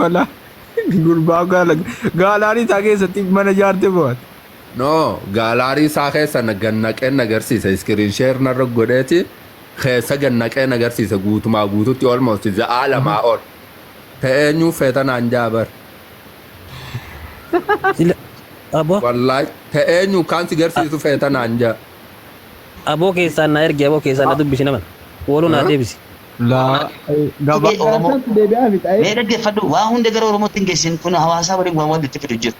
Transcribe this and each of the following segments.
Wala gurbaa gaala gaalaarii isaa keessatti mana ijaarte bo'ate. No, gaalaarii isaa keessa na gannaqee na agarsiisa. Screen share narra godheeti keessa gannaqee na agarsiisa guutumaa guututti almost za'aa lamaa ol. Ta'ee eenyuu feeta naan jaa bar. Sila aboo Wallaahi ta'ee eenyu kaan si garsiisu feeta naan jaa. Aboo keessaan na ergi, aboo keessaan na dubbisi naman. Wooluu naa deebisi. Laa gabaa. Dhugee Oromoo. Jaarsaatti deebi'aa Mee fixaa'ee. dhaggeeffadhu, waa hunda gara Oromootti hin geessin, kun hawaasaa waliin waan walitti fidu jiru.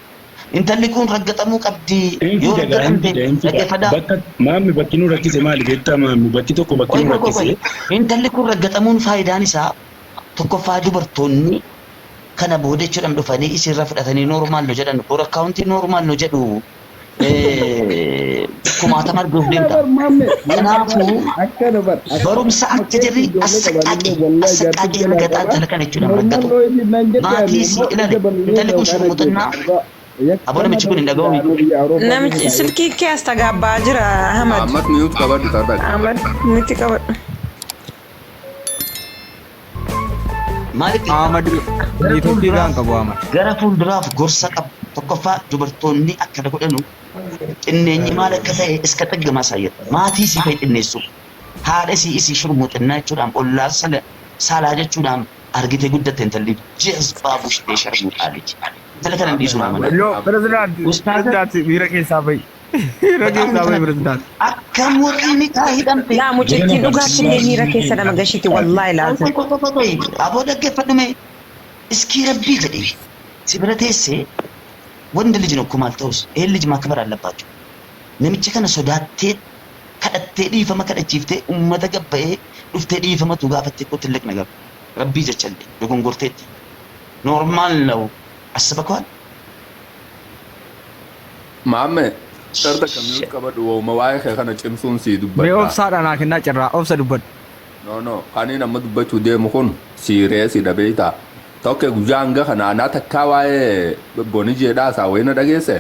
Intalli kun raggaxamuu qabdi, Hin yoo fida gaa, hin raggaxamte fida, hin fida. dhaggeeffadhaa. Bakka maammi bakki nu rakkise maali beektaa maammi bakki tokko bakki Qoy nu qoy qoy qoy. rakkise. Intalli kun raggaxamuun faayidaan isaa tokkoffaa dubartoonni kana booda jechuudhaan dhufanii isirra fudhatanii normal nu jedhan bor akkaawuntii normal nu jedhu kumaatama arguuf Akkana deemta. bar maamme Kanaafuu akkana bar barumsa akka jarri ijoollee assaqqaaqee qabanillee wallahi assaqqaaqee jaartii jalaa ragaxaa qaba intala kana jechuudhaan normal raggatu. noo isiin naan jette ani Maatii sii immoo ilaali ija bal'inee intalli kun yookaan shurmuxinnaa ajjeesa aboo yakkama namichi kun ta'uu hin dhaga'u. danda'anu biyya Awurooppaa keessa Namichi taa'ee. silkii kee as tagaabbaa jira Ahmad. Ahmad mute qabadhu tarrak. Ahmad miti qabadhu. Maaliif beektaa? Ahmad Gara niitotii irraa fuulduraaf hin qabu Ahmad. gara fuulduraaf gorsa qabu. Tokkoffaa dubartoonni akkana godhanu xinneenyi maal akka ta'e iska xigga maasaayya. Maatii isii fa'i xinneessu. Haadha isii isii shurmuxinnaa jechuudhaan ollaa saalaa jechuudhaan argitee guddatte intalli jazbaa bushtee sharmuxaa liji. Intala kana hin dhiisu Maammed maamana. Yoo pirezidaanti Ustaaza pirezidaanti miira keessaa bahi. Miira በጣም keessaa bahi እንትና pirezidaanti. akkam warri nikaa hidhamte Laa Jala mucittiin dhugaatti illee barsiisaa miira keessa nama gashiti wallaahi Qoy laazim. qoy qoy qoy aboo dhaggeeffadhu mee iskii rabbii jedhi si bira teessee ወንድ ልጅ ነው እኮ ማልተውስ ይሄን ልጅ ማክበር አለባቸው። Namicha kana sodaattee kadhattee dhiifama kadhachiiftee ummata gabba'ee dhuftee dhiifamatu gaafattee እኮ ትልቅ ነገር rabbii jechallee dogongorteetti normal ነው አስበከዋል። Maamme tarta kamiyuu qabadhu wauma waa'ee kee kana cimsuun sii Mee dubbadha. obsaadha naa kennaa cirraa obsa dubbadhu. No no kaniin amma dubbachuu deemu kun siireesidha beektaa. Tokko guyyaa hanga kana anaa takkaa waa'ee boni jedhaa isaa wayii na dhageesse.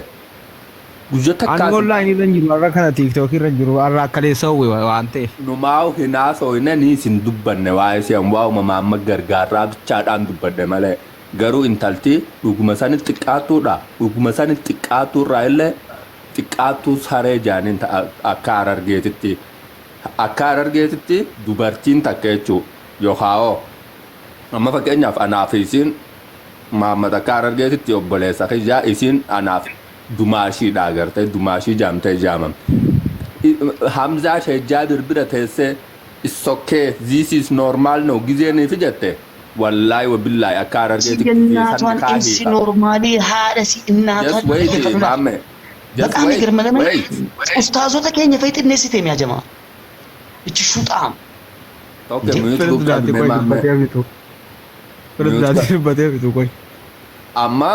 Guyyaa Ani takkaa si online irra hin jiru har'a kana TikTok irra hin jiru har'a akka leessa hawwe waan ta'eef. Numaa'u hinaasoyne ni isin dubbanne waa'ee si'an waa'uma maamma gargaarraa bichaadhaan dubbadhe malee. Garuu intalti dhuguma sanit xiqqaattuudha. Dhuguma sanit xiqqaattuu irraa illee xiqqaattuu saree jaaniin akka harargeetitti. Akka harargeetitti dubartiin takka jechuu yookaa'oo. Amma fakkeenyaaf anaaf isiin Mahammad akka harargeetitti obboleessa kiyyaa isiin anaaf dumaashiidha agartee dumaashii jaamtee jaamamte. Hamzaa Sheek Jaabir bira teessee it's okay this is normal no gizeeniifi jette wallaahi wabillaahi akka harargeeti gizee sanni እናቷን kaa ኤምሲ hiika. ኖርማሊ haadha si Just እናቷን wait dhaggeeffadhu laal. maamme just በጣም wait ይገርማል። ለምን wait. ኡስታዞተ keenya fa'i xinneessite mi'a jamaa ichi shuxaam Tokko እንዴ mute group Pirezidaanti qabime qoy maamme dubbatee bitu. mute Pirezidaanti dubbatee bitu qoy. Amma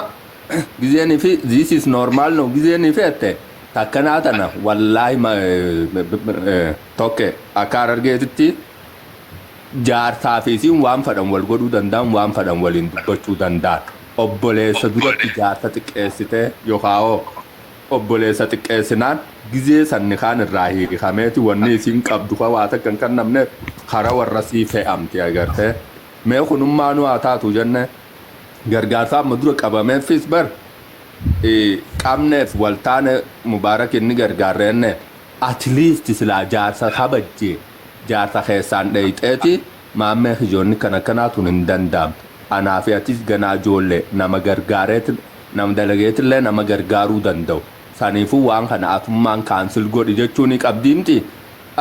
gizeenii fi this is normal no gizeenii fi jette takkanaa tana wallaahi tokko akka harargeetitti jaarsaa fi isiin waan fadhan wal godhuu danda'an waan fadhan waliin dubbachuu danda'an. Obboleessa duratti jaarsa xiqqeessitee yookaan obboleessa xiqqeessinaan gizee sanni kaan irraa hiikameeti wanni isiin qabdu kan waa takka hin kennamneef karaa warra sii fe'amti agartee. Mee kunummaa nu haa taatu jenne gargaarsa amma dura qabameefis bar qabneef waltaane mubaarak inni gargaarreenne at least silaa jaarsa kabajje jaarsa keessaan dheeyxeeti maammee hijoonni kan akkanaatuun hin danda'amtu. Anaa fi atis ganaa ijoollee nama gargaareet nama dalageetillee nama gargaaruu danda'u. Saniifuu waan kana atummaan cancel godhi jechuun ni qabdiimti.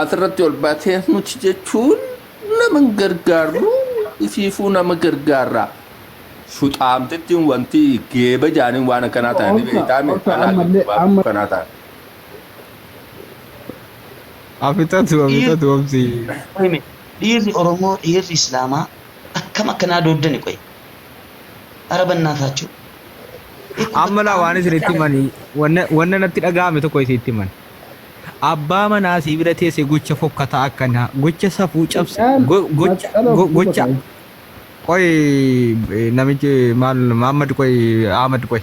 Asirratti ol baatee nuti jechuun nama hin gargaarru ifiifuu nama gargaarra. Shuxaamtittiin wanti geeba jaaniin waan akkanaa ta'an ni Obsa beektaame obsa alaa ammallee gabaabduu amma akkanaa ta'an. Afitatu afitatu obsi. Hime dhiirri Oromoo dhiirri Islaamaa akkam akkanaa dooddani qoy ara በእናታችሁ Amma laa waan isinitti himanii wanna natti dhaga'ame tokko isinitti himan. Abbaa manaa sii bira teesse gocha fokkataa akkanaa gocha safuu cabse Mucaan gocha masqala of duuba gocha kaa'e. qoy namichi maal Mahammad qoy Ahmad qoy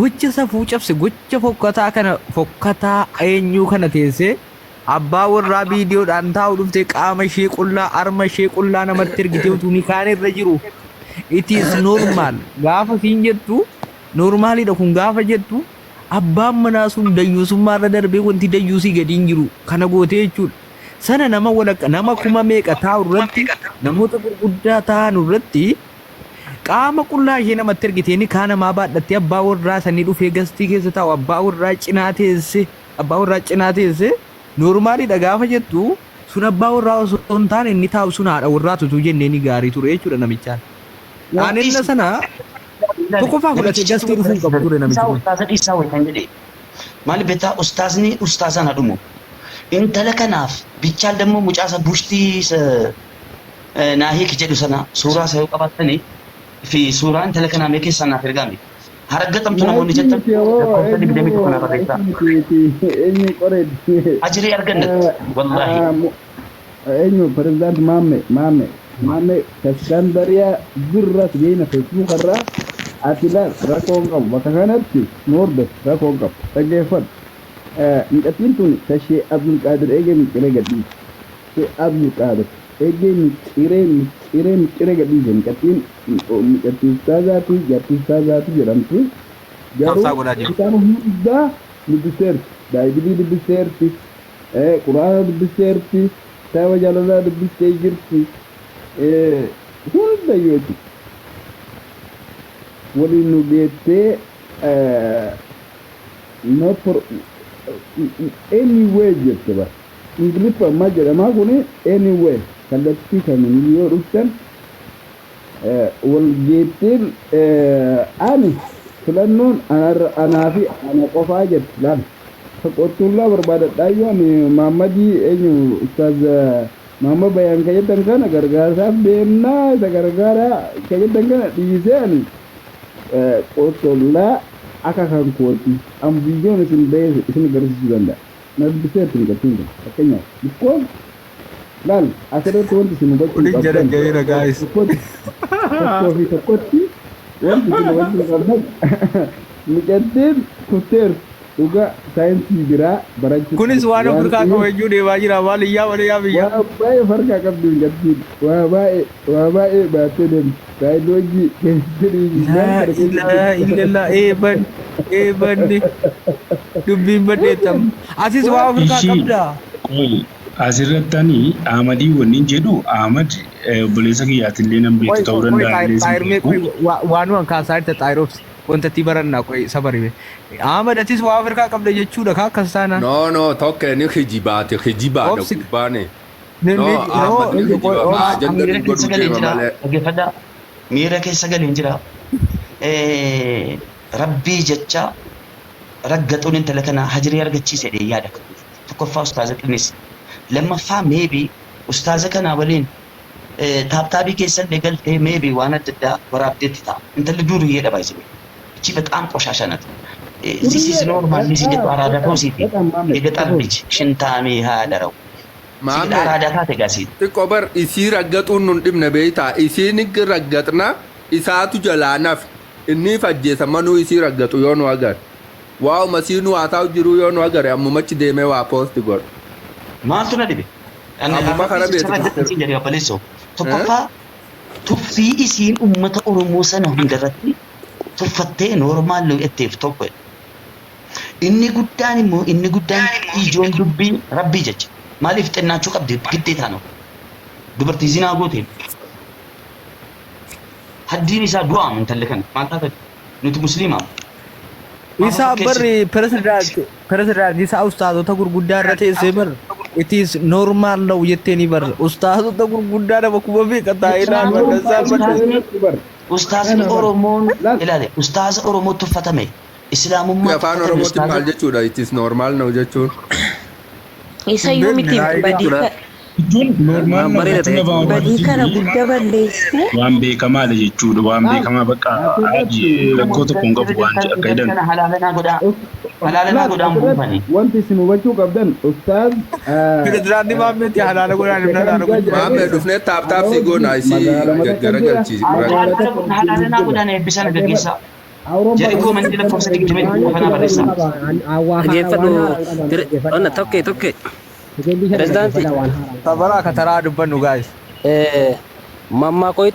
gocha safuu cabse gocha fokkataa kana fokkataa eenyuu kana teessee abbaa warraa viidiyoodhaan taa'u dhuftee qaama ishee qullaa arma ishee qullaa namatti ergitee utuu ni kaan irra jiru. It is normal gaafa siin jettu, normalidha kun gaafa jettu, abbaan manaa sun dayyuusummaa irra darbee wanti dayyuusii gadi hin jiru kana gootee jechuudha. Sana nama walakka nama 4000 taa'u irratti, namoota gurguddaa ta'an irratti, qaama qullaa ishee namatti ergitee ni kaa namaa baadhattee, abbaa warraa sanii dhufee guestii keessa taa'u, abbaa warraa cinaa teesse, abbaa warraa cinaa teesse, normalidha gaafa jettu, sun abbaa warraa osoo hin taane inni taa'u sun haadha warraa tutuu jennee ni gaarii ture jechuudha namichaan. Aanenna sana tokkoffaa fudhatee guestii dhufuu hin qabu ture namichi Isaa kun. Ustaaza dhiisaa wayi kan jedhe. Maali beektaa, ustaazni ustaazaan hadhumu. Intala kanaaf bichaan dammoo mucaasa bushtii isa naa hiiki jedhu sana suuraa isa yoo qabaattanii fi suuraa intala kanaa mee keessaan naaf ergaame. Haraggaxamtu namoonni Naayikii jettan miti hoo lakkoofsa 21 naa eenyu barreessaa. miti eenyu qoreetti. Ajirii argannatti wallaahi. Eenyu pirezidaant Maamme Maamme Maamme Kaskandariyaa birras geena Facebook irraa ati laal, rakkoo hin qabu, bakka kanatti nu hordof, rakkoo hin qabu, dhaggeeffadhu. Mucattiin tun tashee Abdulqaadir eegee micciree gadhiise. Shee Abdulqaadir eegee micciree micciree micciree gadhiise. Mucattiin mucattii ustaazaati, jaartii ustaazaati jedhamti. Garuu Taabsaa godhaa jiru. kitaaba hundaa dubbisteerti. Baayibilii dubbisteerti. Quraana dubbisteerti. Kitaaba jaalalaa dubbistee jirti. Hundayyuu jechuudha. Waliin nu geettee no pro anyway jette bara. Ingiliffa maal jedhamaa kuni, anyway kallattii kamiin yoo dhuftan wal geetteen ani filannoon anaa fi ana qofaa jette laal. Qottuullaa barbaadadhaayyuu ani Maammadii eenyu ustaaz Maamma Bayaan ka jettan kana gargaarsaaf deemnaa, isa gargaaraa ka jettan kana dhiisee ani qottollaa akka kan kooti an biyyoon isin bahee isin agarsiisuu danda'a. Na dubbiseerti mucattiin kun fakkeenyaaf. Because laal, asirratti wanti isin hubachuu Kunin qabdan jarajjareera guys. tokkotti tokkoo fi tokkotti wanti isin hubachuu qabdan, mucattiin kutteerti dhuga saayinsii biraa barachuu Kunis waan waan Afrikaa ta'eef qabachuu deemaa jira maal iyyaa malee yaa biyya. Waa baay'ee farqaa qabdi mucattiin, waa baay'ee, waa baay'ee baattee deemti, baayoloojii, keemistirii, maal Laa kana keessa ilaaha jirti. illallah, eeban eebanne dubbiin badheettam. Atis waa Afrikaa Ishii qabdaa. qoyi asirratti ani Ahmadii wanni jedhu, Ahmad obboleessa kiyyaatillee nan beektu Qoy ta'uu qoy qoy danda'a illee sin xaayirmee beeku. qoy waanuman kaasaa jirta xaayirobsi wanta itti barannaa qoy sabarime. Ahmad, atis waa Afrikaa qabda jechuudha kaa akkas taanaan. No, no, tokko ni kijibaate, kijibaadha Obsi. gurbaane. Ni No, ni Ahmad ni no kijiba qoy ma obsi. ajanda Miira nu keessa godhuu galeen deema jira. malee. Dhaggeeffadhaa. Miira keessa galeen jira. Rabbii jecha raggaxuun intala kana hajirii argachiise jedhee yaada. Tokkoffaa ustaaza qinnis. Lammaffaa maybe ustaaza kanaa waliin taaptaabii keessallee galtee maybe waan adda addaa waraabdeetti ta'a. Intalli duuriyyeedha baay'isee. እቺ በጣም ቆሻሻ ናት። This is normal ልጅ jedhu አራዳ ta'usiiti. በጣም ማመ የገጠር ልጅ ሽንታሜ ሀደረው Maame አራዳ taate gaasiin. Xiqqoo bar isii raggaxuun nun dhibne beeytaa, isiin raggaxna isaatu jalaa naf inni fajjeessa manuu isii raggaxu yoo nu agare. Waa'uma sii nu haa ta'u jiru yoo nu agare ammumachi deemee waa post godhu. Maaltu na dhibe? Ammuma kana beektu. Jedhee obboleessoo. Tokkoffaa tuffii isiin uummata Oromoo sana hundarratti tuffattee normal jetteef tokko. Inni guddaan immoo, inni guddaan ijoon dubbii rabbii jecha. Maaliif xinnaachuu qabdi giddeetaa no? Dubartii zinaa gooteen. Haddiin isaa du'aam intalli kana maal taate nuti musliimaa. Isaa barri pirezidaantii isaa ustaazota gurguddaa irra teessee bar it is normal ነው jetteeni bar ustaazota gurguddaa nama 4000 taa'ee ilaalu adda isaan badde. Ustaazni Oromoon ilaale, ustaaza Oromoo tuffatame. Islaamummaa Afaan tuffatame Oromootiin maal ustaaza. jechuudha? It is normal now jechuun. Isayyuu miti badii Jechuun normal Waan bareeda jechuun ta'e. afaan badii kana Oromootiin guddaa balleessee waan beekamaadha jechuudha. Waan beekamaa bakka rakkoo tokko hin qabu waan akka jedhan. Kana halaalanaa godhaa. Halaalanaa godhaan buufani. Wanti isin hubachuu qabdan ustaaz Pirezidaantii Maammeetti halaala godhaan ibna halaala godhaan. Maammee dhufnee tap tap si goona isii gaggaragalchiisi. Halaalanaa godhaan eebbisan gaggeessaa. Jedhi koo manni lakkoofsa 21 kanaa barreessaa. Dhaggeeffadhu. Onna tokke tokke. Pirezidaantii. Tabaraa ka taraa dubbannu guys. Mammaa qoyitti.